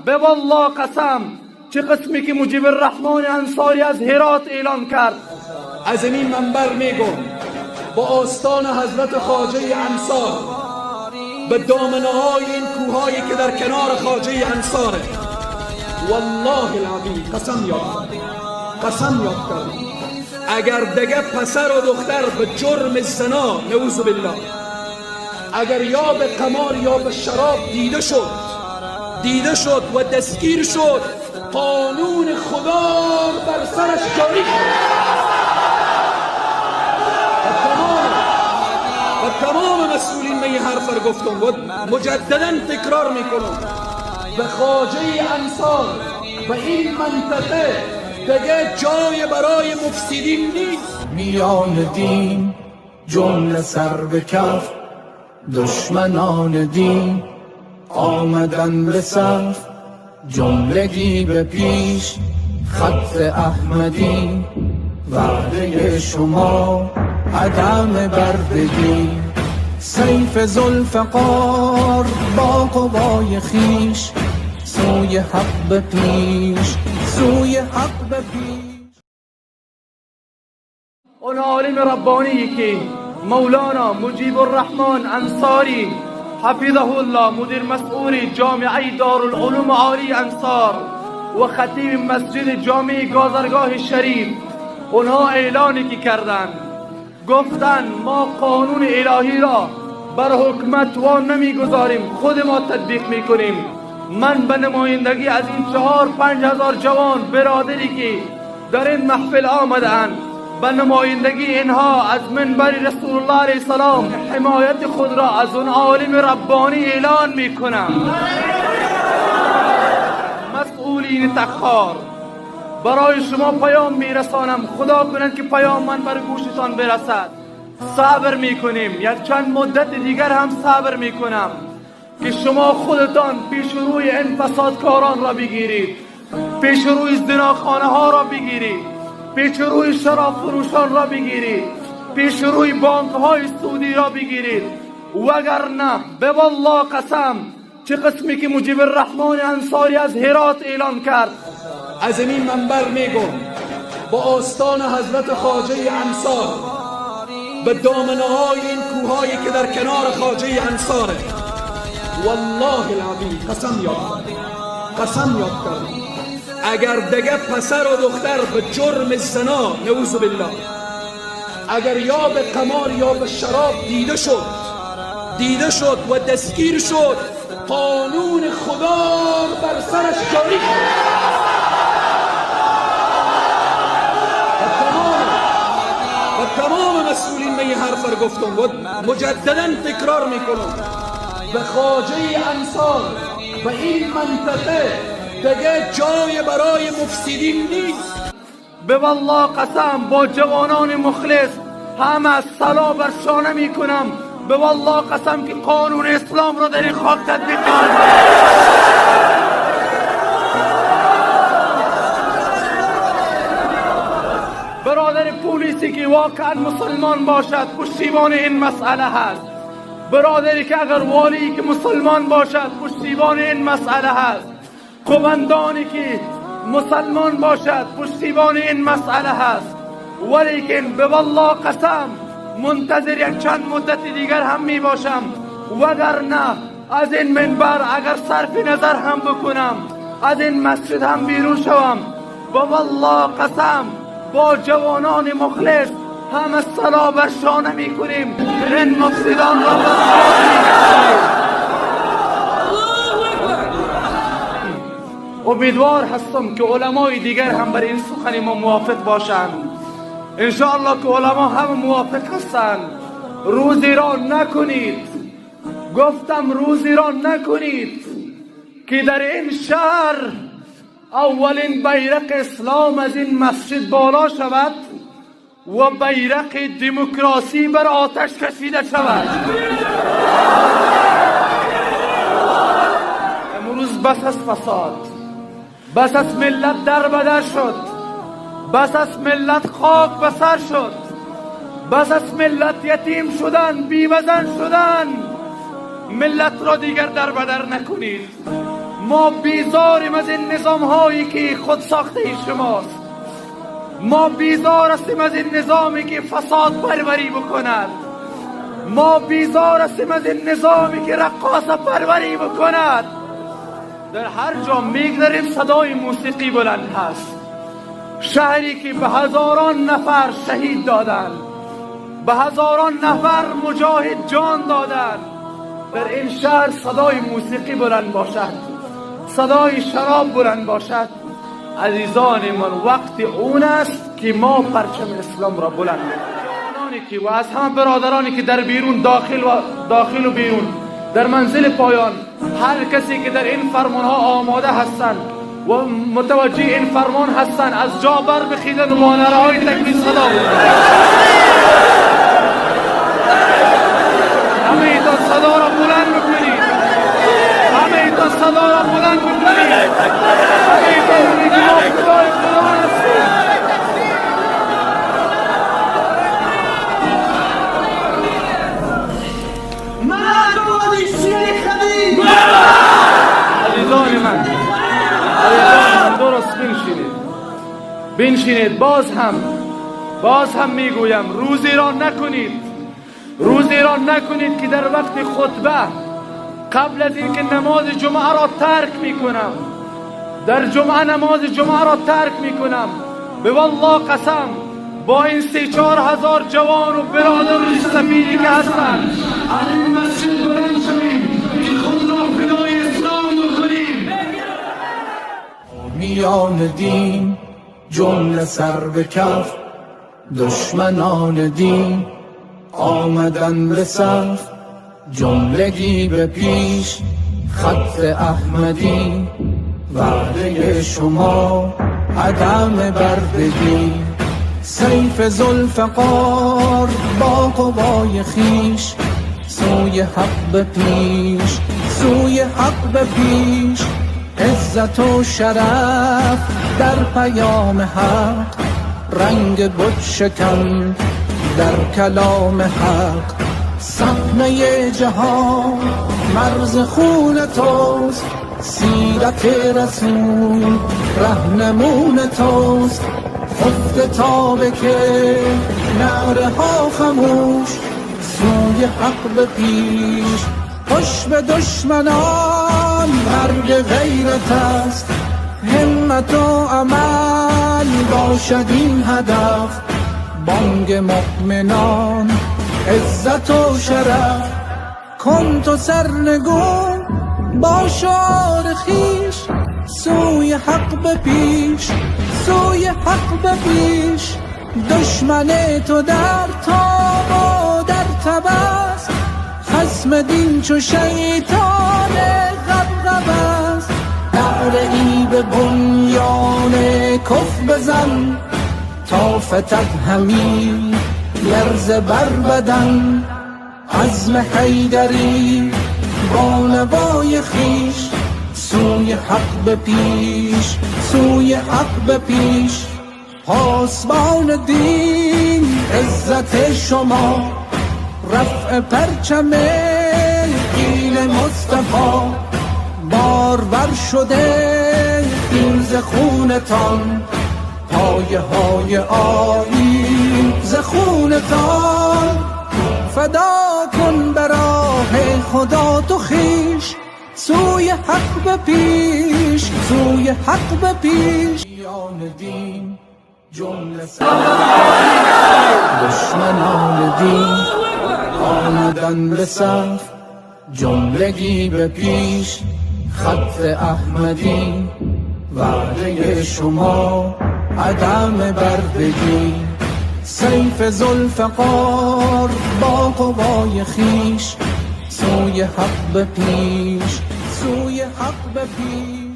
به والله قسم چه قسمی که مجیب الرحمن انصاری از هرات اعلان کرد. از این منبر میگم با آستان حضرت خواجه انصار، به دامنه های این کوهایی که در کنار خواجه انصاره، والله العظیم قسم یاد کردم، قسم یاد کردم، اگر دگه پسر و دختر به جرم زنا، نعوذ بالله، اگر یا به قمار یا به شراب دیده شد و دستگیر شد، قانون خدا بر سرش جاری شد. و تمام مسئولین من این حرف رو گفتم و مجددا تکرار میکنم، به خواجه انصار و این منطقه دیگه جای برای مفسدین نیست. میان دین جمله سر به کف، دشمنان دین آمدن به صف، جملگی به پیش خط احمدی، وعده شما عدم بردگی، سیف ذوالفقار با قوای خویش، سوی حق به پیش، سوی حق به پیش. اون عالم ربانی که مولانا مجیب الرحمن انصاری حفظه الله، مدیر مسئول جامعه دارالعلوم عالی انصار و خطیب مسجد جامع گازرگاه شریف، اونها اعلانی که کردند، گفتن ما قانون الهی را بر حکومت وا نمیگذاریم، خود ما تطبیق میکنیم. من به نمایندگی از این 4-5 هزار جوان برادری که در این محفل آمدند، به نمایندگی اینها از منبر رسول الله علیه السلام حمایت خود را از اون عالم ربانی اعلان میکنم. مسئولین تخار، برای شما پیام میرسانم، خدا کند که پیام من بر گوشتان برسد. صبر میکنیم، یک چند مدت دیگر هم صبر میکنم که شما خودتان پیش روی این فسادکاران را بگیرید، پیش روی زناخانه ها را بگیرید، پیش روی شراب فروشان را بگیرید، پیش روی بانک های سودی را بگیرید. وگرنه به والله قسم چه قسمی که مجیب الرحمن انصاری از هرات اعلان کرد. از این منبر میگم با آستان حضرت خواجه انصار، به دامنه های این کوهایی که در کنار خواجه انصاره، والله العظیم قسم یاد کردم، قسم یاد کردم، اگر دگه پسر و دختر به جرم زنا، نعوذ بالله، اگر یا به قمار یا به شراب دیده شد و دستگیر شد، قانون خدا بر سرش جاری شد. و تمام مسئولین من این حرف رو گفتم و مجددا تکرار میکنم، به خواجه انصار و این منطقه دیگه جای برای مفسدین نیست. به والله قسم با جوانان مخلص همه سلا بر شانه میکنم، به والله قسم که قانون اسلام را در این خاک تطبیق کنم. برادر پلیسی که واقعا مسلمان باشد پشتیبان این مسئله هست، برادری که اگر والی که مسلمان باشد پشتیبان این مسئله هست، قماندانی که مسلمان باشد پشتیبان این مسئله هست. ولیکن به والله قسم منتظر یک چند مدت دیگر هم می باشم، وگرنه از این منبر اگر صرف نظر هم بکنم، از این مسجد هم بیرون شوم، به والله قسم با جوانان مخلص هم سلا بر شانه می کنیم، این مفسدان را بر. امیدوار هستم که علمای دیگر هم بر این سخن ما موافق باشند. انشاءالله که علما هم موافق هستند. روزی را نکنید، گفتم روزی را نکنید که در این شهر اولین بیرق اسلام از این مسجد بالا شود و بیرق دموکراسی بر آتش کشیده شود. امروز بس از فساد، بس از ملت در بدر شد، بس از ملت خاک به سر شد، بس از ملت یتیم شدن، بیوزن شدن. ملت را دیگر در بدر نکنید. ما بیزاریم از این نظام هایی که خود ساخته شماست. ما بیزار هستیم از این نظامی که فساد پروری بکند. ما بیزار هستیم از این نظامی که رقاص پروری بکند. در هر جا میگذریم صدای موسیقی بلند هست. شهری که به هزاران نفر شهید دادند، به هزاران نفر مجاهد جان دادند، در این شهر صدای موسیقی بلند باشد، صدای شراب بلند باشد. عزیزان من، وقت اون است که ما پرچم اسلام را بلند کنیم. و از همه برادرانی که در بیرون، داخل و بیرون، در منزل پایان، هر کسی که در این فرمان ها آماده هستند و متوجه این فرمان هستند، از جا بر بخیزند و با نعره‌های تکبیر صدا بزنند. همه ایتان صدا را بلند بکنید، همه ایتان صدا را بلند بکنید، همه ایتان بگید ما خدای خدا هستیم. عزیزان من، درست بنشینید، بنشینید. باز هم میگویم، روزی را نکنید، روزی را نکنید که در وقت خطبه قبل از اینکه نماز جمعه را ترک میکنم، در جمعه نماز جمعه را ترک میکنم، به والله قسم با این 3-4 هزار جوان و برادر سفیدی که هستند، از این مسجد بلند شویم که خود را فدای اسلام بکنیم. میان دین جمله سر به کف، دشمنان دین آمدن به صف، جملگی به پیش خط احمدی، وعده شما عدم بردگی، سیف ذوالفقار با قوای خویش، سوی حق به پیش، سوی حق به پیش، عزت و شرف در پیام حق، رنگ بت شکن در کلام حق، صحنه جهان مرز خون توست، سیرت رسول رهنمون توست، خفته تا به که نعره ها خموش، سوی حق به پیش، خوش به دشمنان مرگ غیرت است، همت و عمل باشد این هدف، بانگ مؤمنان عزت و شرف، کن تو سرنگون با شعار خویش، سوی حق به پیش، سوی حق به پیش، دشمن تو در تاب و در تب است، خصم دین چو شیطان غبغب است، نعره ای به بنیان کفر بزن، تا فتد همی لرزه بر بدن، عزم حیدری با نوای خویش، سوی حق به پیش، سوی حق به پیش، پاسبان دین عزت شما، رفع پرچم دین مصطفی، بارور شده دین ز خونتان، پایه های آیین ز خونتان، فدا کن به راه خدا تو خویش، سوی حق به پیش، سوی حق به پیش. میان دین جمله دشمنان دین آمدن به صف، جملگی به پیش خط احمدی، وعده شما عدم بردگی، سیف ذوالفقار با قوای خویش، سوی حق به پیش، سوی حق به پیش.